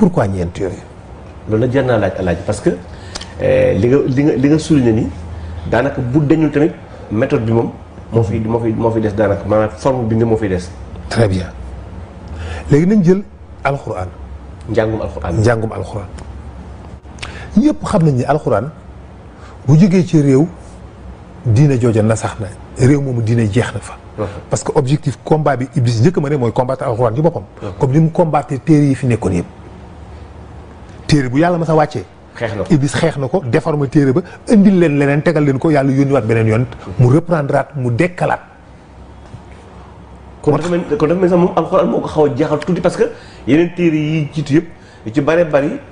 pourquoi ñeent yooyu. loolu nag jar naa laaj alaaj parce que li nga souligné ni daanaka bu dañul tamit méthode bi moom moo fi des daanaka maanaam forme bi nga moo fi des. très bien léegi nañ jël alxuraan. njàngum alxuraan. ñëpp xam nañ ni alxuraan bu jógee ci réew diine jooja na sax na réew moomu diine jeex na fa. parce que objectif combat bi Iblis njëkk ma ne mooy combattre alxuraan ci boppam. comme ni mu combattre téere yi fi nekkoon yëpp. téere bu yàlla ma sa wàccee. xeex na ko Iblis xeex na ko defar ma téere ba indil leen leneen tegal leen ko yàlla yónniwaat beneen yoon. mu reprendre mu dekkalaat. kon dafa mel sax moom alxuraan moo ko xaw a jeexal tuuti parce que yeneen téere yi jiitu yëpp yu ci bari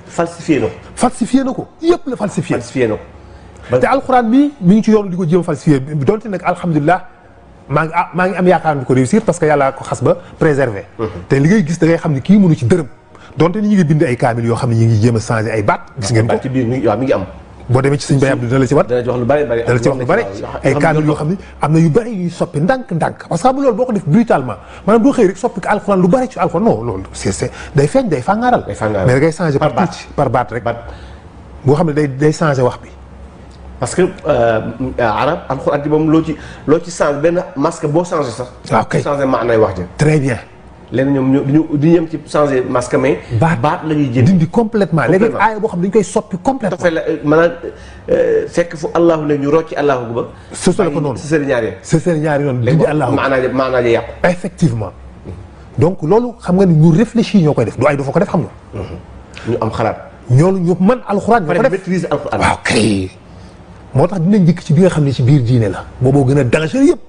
falsifié na ko. falsifié na ko yëpp la falsifié. falsifié na ko. te alxuraan mi ngi ci yoonu di ko jéem a falsifié donte nag alhamdulilah maa ngi am yaakaar di ko réussir parce que yàlla ko xas ba préserver. te li ngay gis da ngay xam ne kii mënu ci dërëm. donte ni ñu ngi bind ay kaamil yoo xam ne ñu ngi jéem a changé ay baat. gis ngeen ko ci biir mi ngi am. boo demee ci sëñ Baye Abdou dina la ci wat. dana ci wax lu bari dana ci wax lu bari ay kaamil yoo xam ne am na yu bari yuy soppi ndànk-ndànk parce que xam nga loolu boo ko def brutalement maanaam doo xëy rek soppi ko alxuraan lu bari ci alxuraan non loolu c'est day feeñ day fàngaaral. mais da ngay changé par tuuti par baat rek. boo xam ne day changé wax bi. parce que arab alxuraan bi moom loo ci changé benn masque boo changé sax. waaw kay changé maanaay wax ja. très bien. léegi ñoom du ñu yem ci changé masque mais. baat la ñuy jënd dindi complètement léegi aaya boo xam ne dañu koy soppi complètement. dafay la maanaam fekk fu allahu ne ñu rocci allahu ba. sosale ko noonu sësëri ñaari yoon dindi allahu maanaa ja yàqu. effectivement donc loolu xam nga ni ñu réfléchir ñoo koy def du ay dafa ko def xam nga. ñu am xalaat. ñoolu ñu mën alxuraan ñoo ko def maîtriser alxuraan. waaw kay moo tax dinañ njëkk ci bi nga xam ne ci biir diine la booboo gën a dangereux yëpp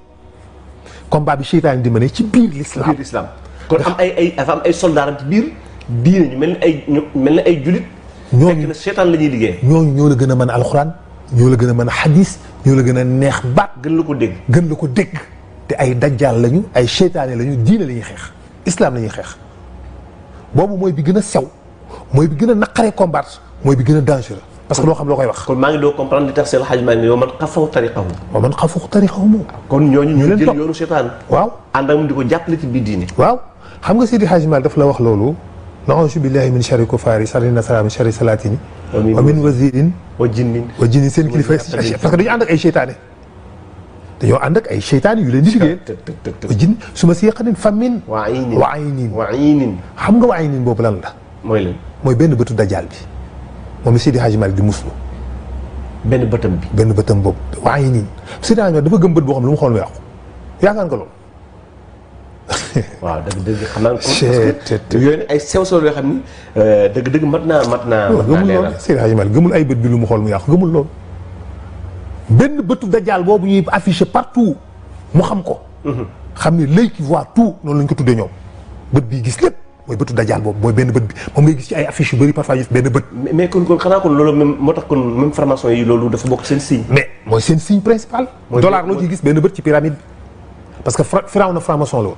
combat bi seytaan di mëne ci biir l'islam. kon dafa am ay soldats ci biir diine ñu mel ni ay julit. fekk na seetaan la ñuy liggéey. ñoo la gën a mën alxuraan ñoo la gën a mën xadis ñoo la gën a neex baat. gën la ko dégg. te ay dajjaal lañu ay seytaane lañu diine la ñuy xeex islam la ñuy xeex boobu mooy bi gën a sew mooy bi gën a naqaree combattre mooy bi gën a dangereux. parce que loo xam loo koy wax. kon maa ngi doo comprendre li tax seen xaj maa ngi yow man xafaw tariqahu. waaw man xafaw tariqahu moom. kon ñooñu ñu jël yoonu seetaan. waaw ànd ak mu di ko jàppale ci biir diine. waaw xam nga Seydi Hadji Malick daf la wax loolu. na'uuzu billahi min sharri kufaari sharri nasara min sharri salaatini wa min wazirin wa jinnin seen kilifa parce que dañu ànd ak ay seytaane. dañoo ànd ak ay seytaane yu leen di liggéey. wa jinn su ma seeqanin fammin. wa aynin xam nga wa aynin boobu lan la. mooy benn bëtu dajaal bi. moom Seydi Hadji Malick di muslu. benn bëtam boobu waaye nii Seydi Hadji Malick dafa gëm bët boo xam ne lu mu xool mu yàqu yaakaar nga loolu. waaw dëgg xam naa parce que yooyu ay sew yoo xam ni dëgg mat naa. gëmul loolu Seydi Hadji Malick gëmul ay bët bi lu mu xool mu yàqu gëmul loolu. benn bëtu dajaal boobu ñuy affiché partout mu xam ko. xam ne l'œil qui voit tout noonu lañ ko tuddee ñoom bët bii gis lépp. mooy bëtu dajaal boobu mooy benn bët bi moom ngay gis ci ay affiches yu bëri parfois ñu benn bët. mais kon xanaa kon loolu même moo tax kon même formation yi loolu dafa bokk seen signe. mais mooy seen signe principal. dollar loo ciy gis benn bët ci pyramide bi. parce que Firawna franc-maçon la woon.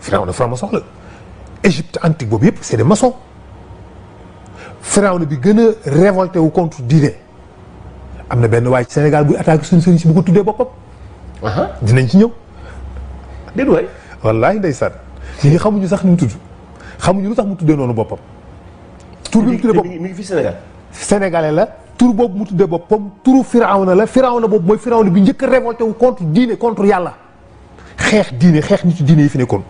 Firawna franc-maçon la. Égypte antique boobu yëpp c'est des maçons. Firawna bi gën a révolté wu contre diine am na benn waay ci Sénégal buy attaqué suñu sëriñ si bu ko tuddee boppam. dinañ ci ñëw. déedéet waay. wallaahi ndeysaan. ñi xamuñu sax ni mu tudd xamuñu lu tax mu tuddee noonu boppam. tur bi mu tuddee boppam mi ngi fi Sénégal. Sénégalais la tur boobu mu tuddee boppam turu Firawna la Firawna boobu mooy Firawna bi njëkk a révolté wu contre diine contre yàlla. xeex diine xeex nitu diine yi fi nekkoon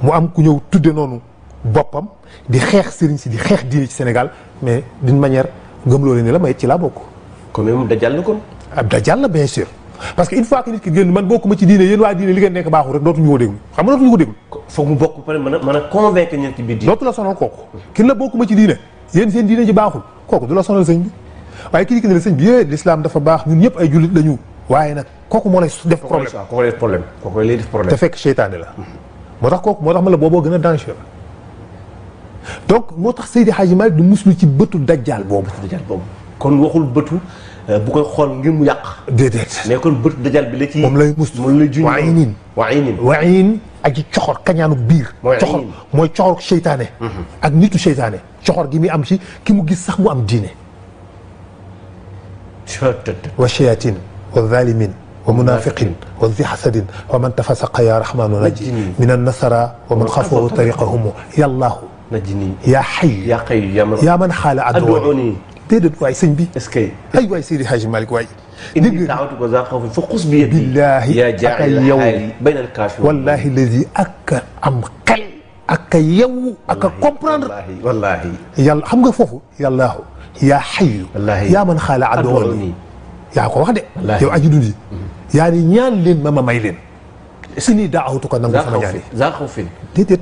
mu am ku ñëw tuddee noonu boppam di xeex sëriñ si di xeex diine ci Sénégal mais d'une manière ngëm loolu ne la may ci laa bokk. kon même dajal la kon. ab dajal la bien sûr. parce que une fois que nit ki génn man bokkuma ci diine yéen waa diine li ngeen nekk baaxul rek dootuñu ko déglu xam nga dootuñu ko déglu. foog mu bokk pare mën a convaincre ñeen ci biir diine. dootu la sonal kooku. kin la bokkuma ci diine yéen seen diine ji baaxul kooku du la sonal sëñ bi waaye kii ne la sëñ bi yee l'islam dafa baax ñun ñëpp ay jullit lañu waaye nag kooku moo lay def problème kooku lay def problème te fekk seytaane la. moo tax kooku moo tax ma la booboo gën a dangereux donc moo tax Seydi Hadji Malick du muslu ci bëtu dajjaal boobu. kon waxul bëtu bu koy xool ngir mu yàq. déedéet mais kon bëtu dajal bi la ci. moom lay muslu moom lay junj. waayin ak ci coxor kañaanu biir. coxor mooy coxor seytaane. ak nitu seytaane coxor gi muy am ci ki mu gis sax mu am diine. wa shayatin wa zalimin wa munafiqin wa zi hasadin wa man tafasaqa ya rahmanu naji min an nasara wa man xafahu tariqahum yallahu najini yaa xay yaa xay yaa man xaala adduuni déedéet waay sëñ bi est-ce que ay waay Seydi Hadji Malick waay indi taawatu ko za xaw fa xus bi billaahi yaa jaa'il xaali bayna al kaafir wallaahi lazi ak am xel ak a yew ak a comprendre wallaahi yàlla xam nga foofu yàllaahu yaa xayu yaa man xaala adduuni yaa ko wax de yow aji dundi yaa ni ñaan leen ma may leen si nii daawatu ko nangul sama ñaani za xaw fin déedéet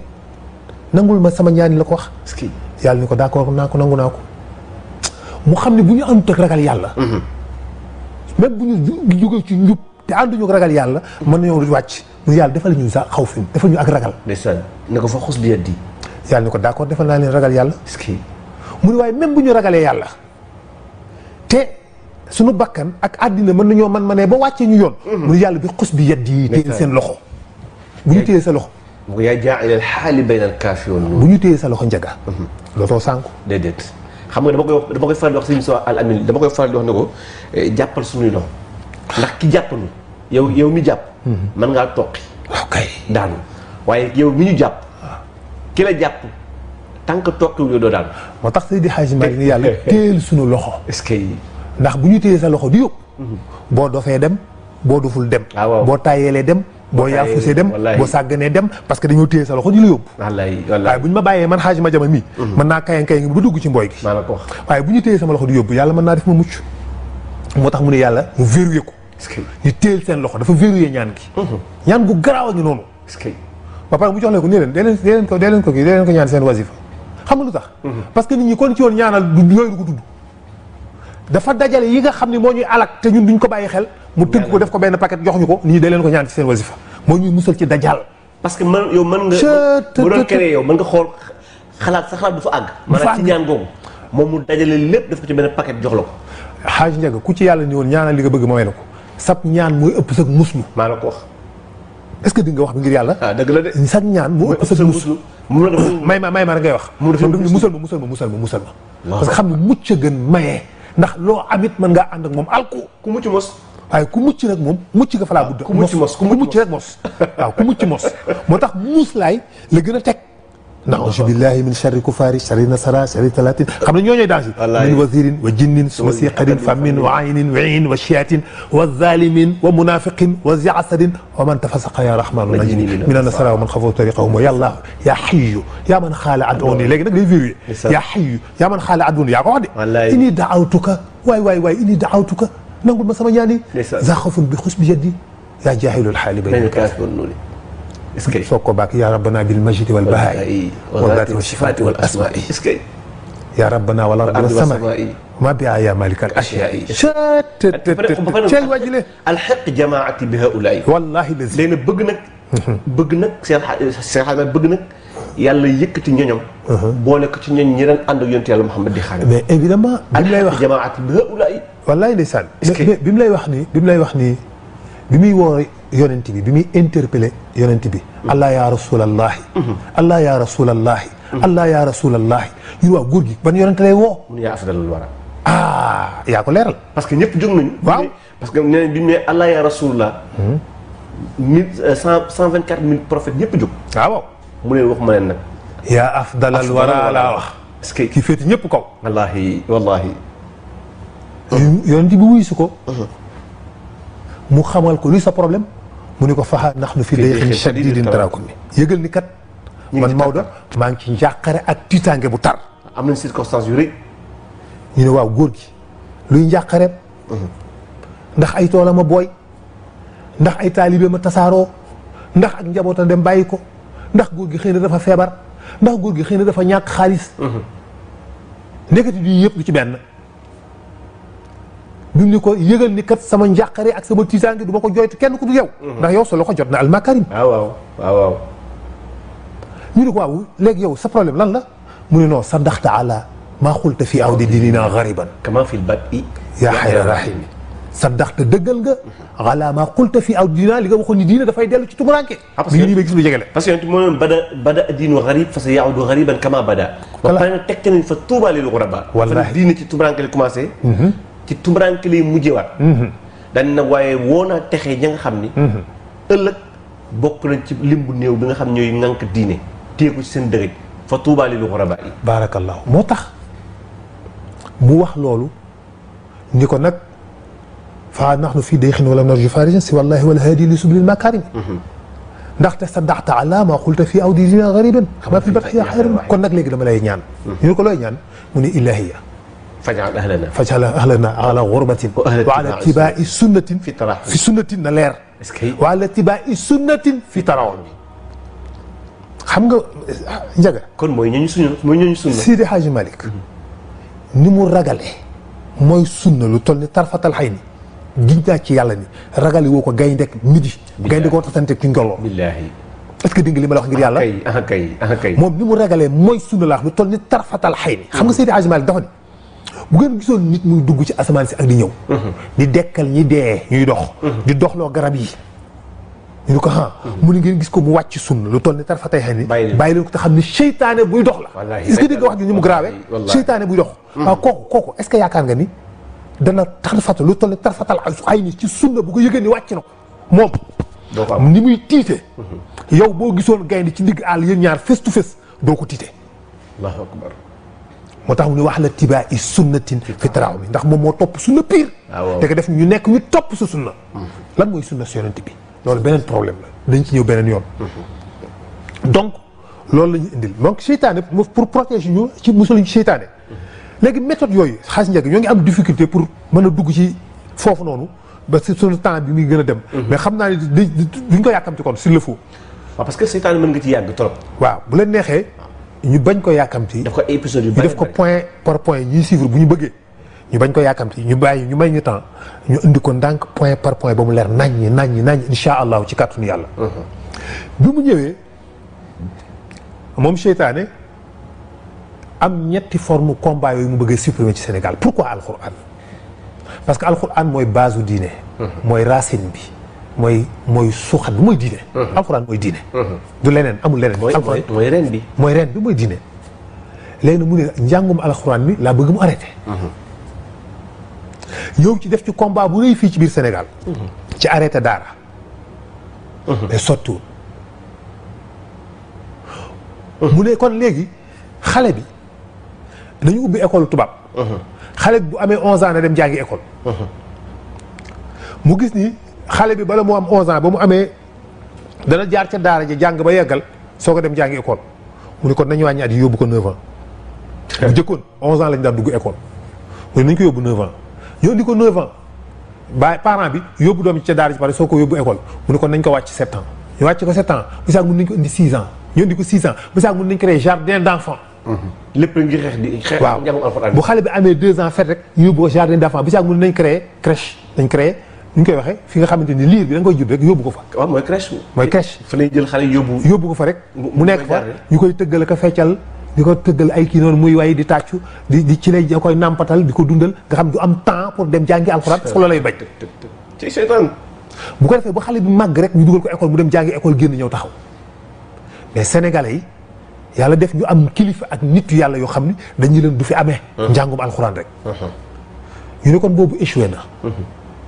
nangul ma sama ñaani la ko wax est-ce que yàlla ni ko d'accord naa ko nangu naa ko mu xam ne bu ñu àndut ak ragal yàlla même bu ñu jógee ci njub te ànduñu ak ragal yàlla mën nañoo wàcc mu yàlla defal ñu sa xaw fin defal ñu ak ragal ndeysaan ne ko fa xus bi yeddi yàlla ni ko d'accord defal naa leen ragal yàlla est-ce que mu ne waaye même bu ñu ragalee yàlla te suñu bakkan ak àddina mën nañoo man ba wàccee ñu yoon mu ne yàlla bi xus bi yeddi yi téye seen loxo bu ñu téye sa loxo mu yaa jaa'il al xaali bayna al kaafirin bu ñu téye sa loxo njaga lootoo sànku déedéet xam nga dama koy faral di wax sëñ Sow Al Amin dama koy faral di wax ne ko jàppal suñuy loxo ndax ki jàppalu yow mi jàpp mën ngaa toqi ok daanu waaye yow mi ñu jàpp ki la jàpp tant que toqiwul yow doo daanu moo tax Seydi Hadji Malick ni yàlla téyel suñu loxo est-ce que ndax bu ñu téye sa loxo di yóbbu boo dofee dem boo doful dem boo tàyyeelee dem boo yaafusee dem boo sàgganee dem parce que dañoo téye sa loxo di la yóbbu waaye bu ñu ma bàyyee man Hadji Madiama mii mën naa kayang ba dugg ci mbooy gi waaye bu ñu téye sama loxo di yóbbu yàlla mën naa def ma mucc moo tax mu ne yàlla mu verrouillé ko ñu téyel seen loxo dafa verrouillé ñaan gi ñaan gu garaaw a ngi noonu ba pare mu jox leen ko nii leen dee leen ko ñaan seen wasifa xam nga lu tax parce que nit ñi kon ci woon ñaanal du yooyu du ko tudd dafa dajale yi nga xam ne moo ñuy alak te ñun duñ ko bàyyi xel mu tënk ko def ko benn paquet jox ñu ko nit ñi da leen ko ñaan ci seen wasifa moo ñuy musal ci dajal parce que mën nga bu doon créé yow mën nga xool xalaat sa xalaat du fa àgg maanaam ci ñaan googu moom mu dajale lépp def ko ci benn paquet jox la ko Hadji Ndiaga ku ci yàlla ni woon ñaanal li nga bëgg ma may la ko sab ñaan mooy ëpp sag muslu maa la ko wax est-ce que di nga wax bi ngir yàlla dëgg la de sag ñaan moo ëpp sag muslu may ma rek ngay wax musal ma parce que xam ne mucc a gën maye ndax loo amit mën ngaa ànd ak moom alku ku mucc mos waaye ku mucc nag moom mucc nga fa laa budd ku mucc rek mos waaw ku mucc mos moo tax muslaay la gën a teg na'uuzu billahi min sharri kufaari sharri nasara sharri talatin xam ne ñooñooy daansi min wazirin wa jinnin wa siqarin famin wa aynin wa in wa shiatin wa zalimin wa munafiqin wa ziasadin wa man tafasaqa ya rahmanu najini min an-nasara wa man xafaw tariqahum ya ya hayyu ya man xaala aduni léegi nag day vérifié ya hayyu ya man xaala aduni yaa ko wax de inni daawtuka waay inni daawtuka nangul ma sama ñaani za xawfun bi xus bi yaddi yaa jaahilul xaali bayna est-ce que soo ko bàkk yaa rabbana bil majdi wal bahaa'i wal zaati wa sifaati wal asmaa'i est-ce que yaa rabbana wal ardi was samaa'i ma bi yaa malikal ashyaa'i cey wajile alxaq jamaati bi haulaay wallahi lazi léegi bëgg nag seen xaal bëgg nag yàlla yëkkati ñoñom boole ko ci ñoñ ñi daan ànd ak yonent yàlla Muhammad di xaar mais évidemment bi mu lay wax jamaati bi haulaay wallahi ndeysaan bi mu lay wax nii bi muy woo yonent bi muy interpellé yonent bi allah ya rasulallahi allah ya rasulallahi allah ya rasulallahi ñun waa góor gi ban yonent lay woo mun yaa afdalul wara yaa ko leeral parce que ñëpp jóg nañu waaw parce que nee bi mu ne allah ya rasulullah 124 000 prophètes ñëpp jóg waaw mu leen wax ma leen nag yaa afdalal wara laa wax est-ce que ki féeti ñëpp kaw wallahi yonent bi wuyu si ko mu xamal ko luy sa problème mu ni ko faxa nahnu fi dayqin shadidin tarakum yëgal ni kat man Maodo maa ngi ci njàqare ak tiitaange bu tar am nañ circonstance yu rëy ñu ne waaw góor gi luy njàqareem ndax ay toolam a booy ndax ay taalibe ma tasaaroo ndax ak njabootam dem bàyyi ko ndax góor gi xëy na dafa feebar ndax góor gi xëy na dafa ñàkk xaalis nekkati du yëpp du ci benn bi mu ni ko yëgal ni kat sama njàqare ak sama tiitaange du ma ko jooytu kenn ku du yow ndax yow sa loxo jot na almakarim waaw ñu ne ko waaw léegi yow sa problème lan la mu ne non sadaqta ala maa xulta fii awdi dinina gariban kama fil bad'i yaa xayra rahimi sadaqta dëggal nga ala maa xulta fii awdi dinina li nga waxoon ni diina dafay dellu ci tumuranke mi ngi nii may gis lu jege la parce que yonent moo noon bada diinu garib fa sa yaawdu gariban kama bada ba pare nga tegte nañ fa tuuba lil ghuraba wallaahi diina ci tumuranke li commencé ci tumuranke lay mujjewaat dañ nag waaye woo naa texee ña nga xam ni ëllëg bokk nañ ci lim bu néew bi nga xam ñooy ŋànk diine téye ko ci seen dëgëj fa tuuba lil ghuraba. baarakallahu moo tax mu wax loolu ni ko nag fa nahnu fii dayxin wala narju farijan si wallahi wal haadi li sublil makarim ndaxte saddaxta ala ma qulta fii awdina gariban xamaa fi batxiya xayran kon nag léegi dama lay ñaan ñu ne ko looy ñaan mu ne ilahiya fajal ahlana ala ghurbatin wa ala tibai sunnatin fi sunnatin na leer wa ala tibai sunnatin fi tarawum xam nga njaga kon mooy ñooñu sunna Seydi Hadji Malick ni mu ragale mooy sunna lu toll ni tarfatal xay ni giñ naa ci yàlla ni ragale woo ko gayndek midi gaynde koo tasante ki ngoloo billaahi est-ce que dégg nga li ma la wax ngir yàlla kay moom ni mu ragalee mooy sunna la wax lu toll ni tarfatal xay ni xam nga Seydi Hadji Malick dafa ni bu ngeen gisoon nit muy dugg ci asamaan si ak di ñëw di dekkal ñi dee ñuy dox di doxloo garab yi ñu ne ko mu ne ngeen gis ko mu wàcc sunna lu toll ni tarfatay xëy ni bàyyi leen ko te xam ne seytaane buy dox la est-ce que dégg nga wax ji ni mu grave seytaane buy dox waaw kooku est-ce que yaakaar nga ni dana tarfata lu toll ni tarfatal ay ni ci sunna bu ko yëgee ni wàcc na ko moom ni muy tiite yow boo gisoon gaynde ci digg àll yéen ñaar face to face doo ko tiite allahu akbar moo tax mu ne wax la tibaa i sunnatin fi taraaw mi ndax moom moo topp sunna pire te ko def ñu nekk ñu topp sa sunna lan mooy sunna si yonent bi loolu beneen problème la dañ ci ñëw beneen yoon donc loolu la ñu indil donc seytaane pour protéger ñu ci musul ci seytaane léegi méthode yooyu xaas njëkk ñoo ngi am difficulté pour mën a dugg ci foofu noonu ba si suñu temps bi muy gën a dem mais xam naa ne duñ ko yàkkamti kon s'il le faut waaw parce que seytaane mën nga ci yàgg trop waaw bu leen neexee ñu bañ ko yàkkamti daf ko épisode yu ñu def ko point par point ñuy suivre bu ñu bëggee ñu bañ ko yàkkamti ñu bàyyi ñu may ñu temps ñu indi ko ndànk point par point ba mu leer naññi insha allahu ci kàttanu yàlla bi mu ñëwee moom seytaane am ñetti forme combat yooyu mu bëggee supprimer ci Sénégal pourquoi alquran parce que alquran mooy base u diine mooy racine bi mooy suuxat bi mooy diine alquran mooy diine du leneen amul leneen mooy ren bi mooy diine léegi mu ne njàngum alquran bi laa bëgg mu arrêté ñëw ci def ci combat bu rëy fii ci biir Sénégal ci arrêté daara mais sottiwul mu ne kon léegi xale bi dañu ubbi école tubaab xale bi bu amee 11 ans na dem jàngi école mu gis ni xale bi bala moo am 11 ans ba mu amee dana jaar ca daara ji jàng ba yeggal soo ko dem jàngi école mu ne kon nañu wàññi at yi yóbbu ko 9 ans bu jëkkoon 11 ans lañu daan dugg école mu ne nañu ko yóbbu 9 ans ñoo indi ko 9 ans ba parent bi yóbbu doom ci ca daara ji pare soo ko yóbbu école mu ne kon nañ ko wàcc 7 ans ñu wàcc ko 7 ans bu saag mun nañ ko indi 6 ans ñu indi ko 6 ans bu saag mun nañ créer jardin d'enfants lépp ngi xeex waaw bu xale bi amee 2 ans fet rek ñu yóbbu ko jardin d'enfants bu saag mun nañ créer crèche nañ créer ñu koy waxee fi nga xamante ni liir bi da nga koy jub rek yóbbu ko fa waaw mooy crèche fa lay jël xale yóbbu ko fa rek mu nekk fa ñu koy tëggal ak a feccal di ko tëggal ay kii noonu muy way di tàccu di ci lay koy nàmpatal di ko dundal nga xam du am temps pour dem jàngi alxuraan parce que loolu lay bañ ci seytaan bu ko defee bu xale bi màgg rek ñu dugal ko école mu dem jàngi école génn ñëw taxaw mais sénégalais yi yàlla def ñu am kilifa ak nit yu yàlla yoo xam ni dañu leen du fi amee njàngum alxuraan rek ñu ne kon boobu échoué na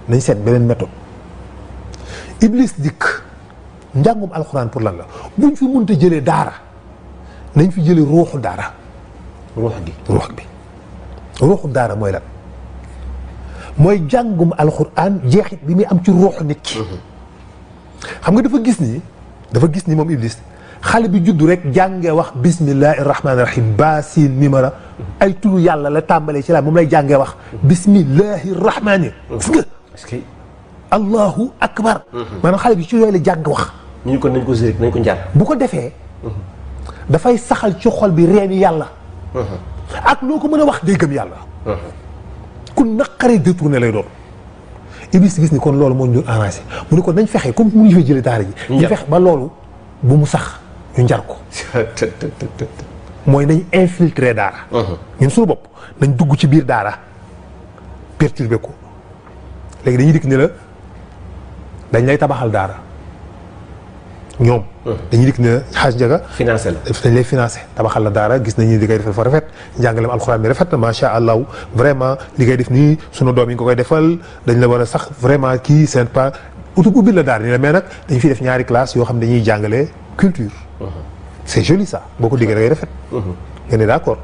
nañ seet beneen méthode Iblis dikk njàngum alxuraan pour lan la buñ fi mënta jëlee daara nañ fi jëlee ruuxu daara ruux daara mooy lan mooy jàngum alxuraan jeexit bi muy am ci ruuxu nit ki xam nga dafa gis ni moom Iblis xale bi juddu rek jàngee wax bismillahi rahmaani rahim baasin mimara ay turu yàlla la tàmbalee ci la moom lay jàngee wax bismillahi rahmaani gis nga allahu akbar maanaam xale bi ci yooyu la jàng wax ñu ko nañ ko zirik nañ ko njar bu ko defee dafay saxal ci xol bi reeni yàlla ak loo ko mën a wax day gëm yàlla ku naqaree détourné lay doon Iblis gis ni kon loolu moo ñu arrangé mu ne kon nañ fexe comme mu ñu fay jëlee daara ji ñu fexe ba loolu bu mu sax ñu njar ko mooy nañ infiltrer daara ñun suñu bopp nañ dugg ci biir daara perturber ko léegi dañuy dikk ni la dañ lay tabaxal daara ñoom dañuy dikk ni la xaaj njaga financé la dañ lay financé tabaxal la daara gis nañu li ngay defal fa rafet njàngalem alxuraan bi rafet na macha allah vraiment li ngay def nii sunu doom yi nga koy defal dañ la war a sax vraiment kii seen pas utub ubbil la daara ni la mais nag dañ fiy def ñaari classe yoo xam ne dañuy jàngale culture c'est joli ça boo ko déggee da ngay rafet. nga ne d'accord.